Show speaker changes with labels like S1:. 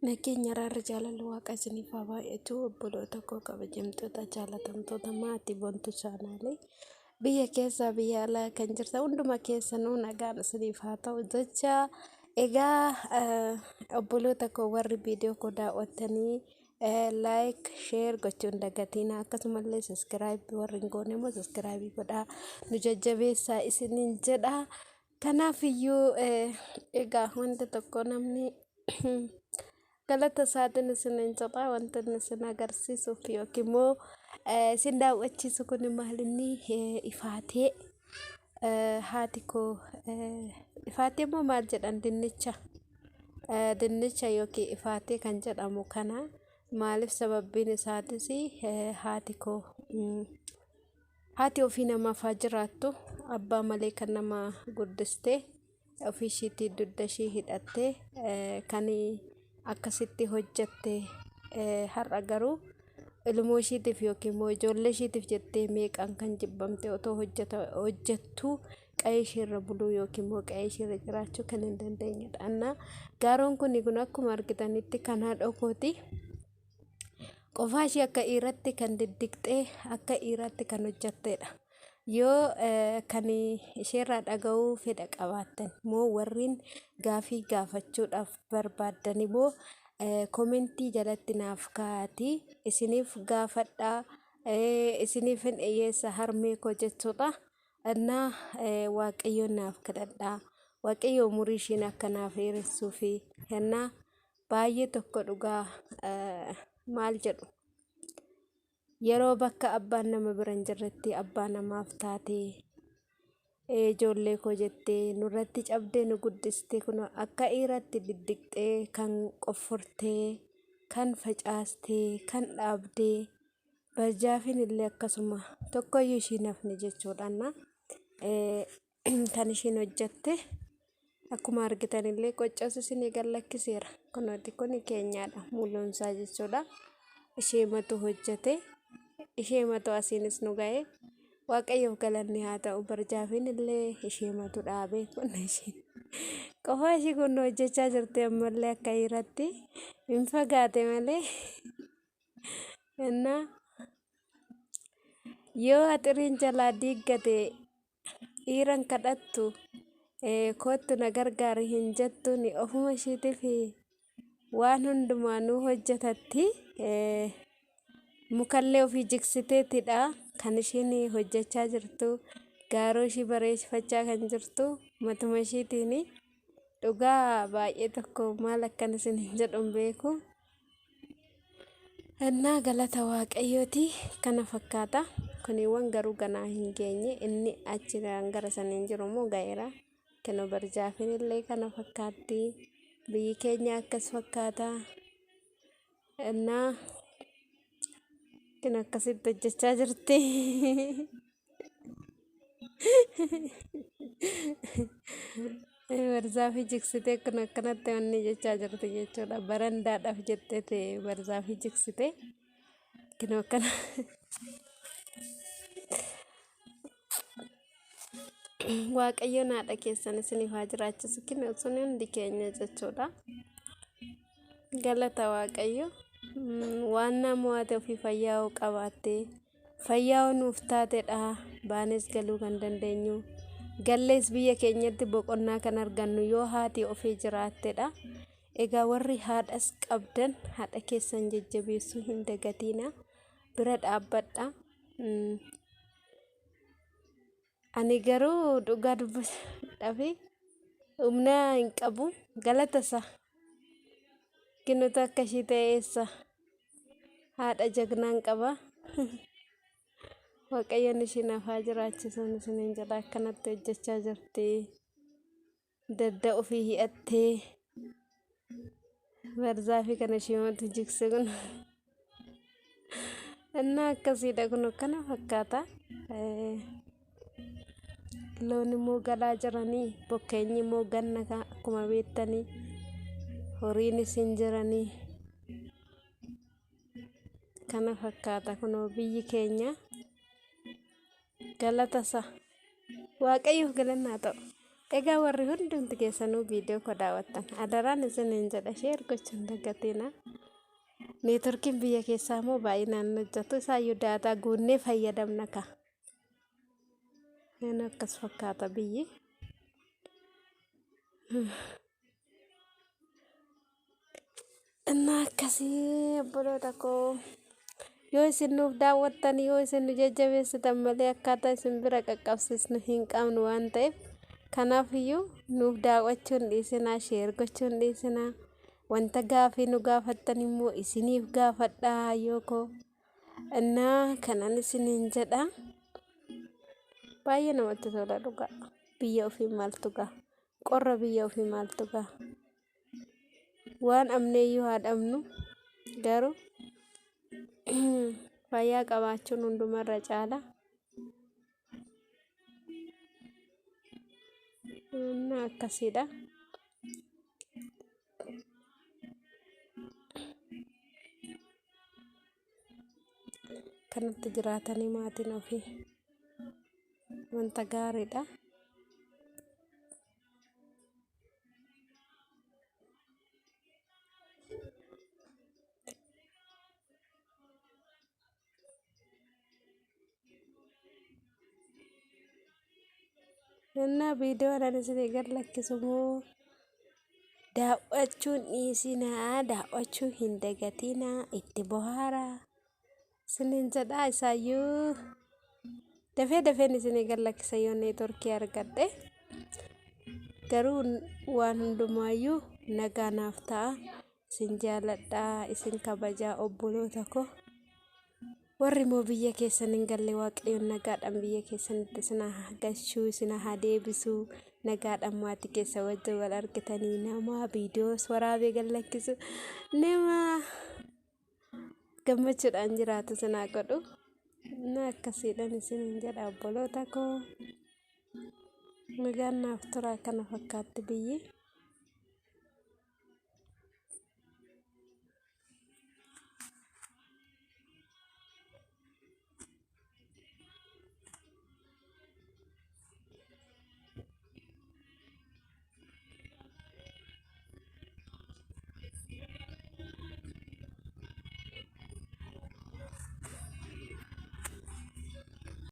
S1: Nageenya araarri jaalalli waaqa isiniif haa baay'atu obboloota koo kabajamtoota jaalatamtoota maatii Boontuu chaanaalee biyya keessaa biyya alaa kan jirtan hunduma keessanuu nagaan isiniif haa ta'u jecha. Egaa obboloota koo warri viidiyoo koo daawwattanii like share gochuun dagatiin, akkasumallee subscribe warri hin goone immoo subscribe godhaa nu jajjabeessaa isiniin jedha. Kanaaf iyyuu egaa wanta tokko namni galata isaatiin isiniin jedha. Wanta inni isin agarsiisuuf yookiin immoo isin daawwachiisu kun maalinni ifaatee haati koo ifaatee immoo maal jedhan, dinnicha dinnicha yookiin ifaatee kan jedhamu kana. Maaliif? Sababbiin isaatis haati koo haati ofii namaaf haa jiraattu, abbaa malee kan nama guddistee ofii ishiitii dugda ishii hidhattee kan akkasitti hojjatte, har'a garuu ilmoo ishiitiif yookiin immoo ijoollee ishiitiif jettee meeqaan kan jibbamte, otoo hojjettuu qa'ee isheerra buluu yookiin immoo qa'ee isheerra jiraachuu kan hin dandeenyedha. Annaa gaaroon kun kun akkuma argitanitti kan haadha kooti. Qofaa ishee akka dhiiratti kan diddiqxee, akka dhiiraatti kan hojjettedha. Yoo kan isheerraa dhaga'uu fedha qabaattan immoo, warreen gaafii gaafachuudhaaf barbaaddan immoo, comment jalatti naaf kaa'aatii isiniif gaafadhaa, isiniif hin dhiyeessa harmee koo jechuudha. Innaa Waaqayyoon naaf kadhadhaa. Waaqayyo umurii ishiin akka naaf dheeressuu fi kennaa baay'ee tokko dhugaa maal jedhu, yeroo bakka abbaan nama bira hin jirretti abbaa namaaf taatee, ijoollee koo jettee nurratti cabdee nu guddistee, kun akka dhiiratti diddiqxee kan qoffortee, kan facaastee, kan dhaabdee, barjaafiin illee akkasuma tokkoyyuu ishiin hafne jechuudha. Kan ishiin hojjette akkuma argitan illee qoccos isinii gad lakkiseera. Kunooti kun keenyaadha muluunsaa jechuudha. Isheematu hojjete, isheematu asiinis nu ga'e. Waaqayyoof galanni haa ta'u. Barjaafiin illee isheematu dhaabe. Kun isheen qofaa ishii kun hojjechaa jirti, ammallee akka dhiiratti hin fagaate malee. Innaa yoo axiriin jalaa diiggate dhiiran kadhattu, koottu na gargaari hin jettuun, ofuma ishiitiif waan hundumaanuu hojjetatti. Mukallee ofii jigsiteetidha kan ishiin hojjechaa jirtu, gaaroo ishii bareeffachaa kan jirtu matuma ishiitiin. Dhugaa baay'ee tokko maal akkan isin hin jedhu hin beeku. Innaa galata Waaqayyooti, kana fakkaata. Kuniiwwan garuu ganaa hin geenye. Inni achi gara saniin jiru immoo ga'eera. Kenoo barjaafiin illee kana fakkaatti. Biyyi keenya akkas fakkaata. Innaa kun akkasitti hojjechaa jirti. Barzaafii jigsitee kun akkanatti wanni jechaa jirti jechuudha. Barandaadhaaf jettee barzaafii jigsitee kun akkana. Waaqayyoon haadha keessan isiniif haa jiraachisu. Kun sun hundi keenya jechuudha. Galata Waaqayyo. Waan nama waate ofii fayyaa qabaattee fayyaa nuuf taatedha. Baanes galuu kan dandeenyu. Gallees biyya keenyatti boqonnaa kan argannu yoo haati ofii jiraattedha. Egaa warri haadhas qabdan haadha keessan jajjabeessuu hin dagatiina. Bira dhaabbadha. Ani garuu dhugaa dubbachuudhaaf humna hin qabu. Galata isaa. Kinutu akka ishii ta'e eessa? Haadha jagnaan qaba. Waaqayyoon ishii naaf haa jiraachisuun isiniin jedha. Akkanatti hojjechaa jirti. Dadda ofii hi'attee barzaafii kana ishiimatu jigse kun. Innaa akkasiidha, kun akkana fakkaata. Loon immoo galaa jiranii, bokkeenyi immoo ganna akkuma beektanii horiinis hin jiranii. Kana fakkaata kunoo biyyi keenya, galata isaa Waaqayyoof galanni haa ta'u. Egaa warri hundumti keessanuu viidiyoo koo daawwattan adaraan isiniin jedha share gochuu hin dagatinaa. Neetworkiin biyya keessaa immoo baay'inaan hin hojjetu. Isaayyuu daataa guunnee fayyadamna ka. Inni akkas fakkaata biyyi. Innaa akkasii obboloota koo yoo isin nuuf daawwattan yoo isin nu jajjabeessitan malee akkaataa isin bira qaqqabsiisnu hin qabnu waan ta'eef kanaaf iyyuu nuuf daawwachuu hin dhiisinaa sheer gochuu hin dhiisinaa wanta gaafii nu gaafattan immoo isiniif gaafadhaa hayyoo koo innaa kanan isiniin jedha baay'ee namatti tola dhugaa biyya ofii maaltu gaa qorra biyya ofii maaltu gaa Waan dhabneeyyuu haa dhabnu garuu fayyaa qabaachuun hundumarra caala. Innaa akkasiidha. Kanatti jiraatanii maatiin ofii wanta gaariidha. Innaa viidiyoon ani isinii gad lakkisu immoo daawwachuun dhiisinaa daawwachuu hin dagatinaa itti bohaaraa isiniin jedhaa isaayyuu dafee dafeen isinii gad lakkisa yoo neetworkii argadhe garuu waan hundumaayyuu nagaa naaf ta'a isin jaaladha isin kabajaa obboloota koo. Warri immoo biyya keessan hin galle Waaqayyoon nagaadhaan biyya keessanitti isin haa galchuu isin haa deebisu nagaadhaan maatii keessa wajjin wal argitanii nama viidiyoos waraabee gad lakkisu nama gammachuudhaan jiraatu isin haa godhu. Na akkasiidhaan isiniin jedha obboloota koo. Nagaan naaf turaa kana fakkaatti biyyi.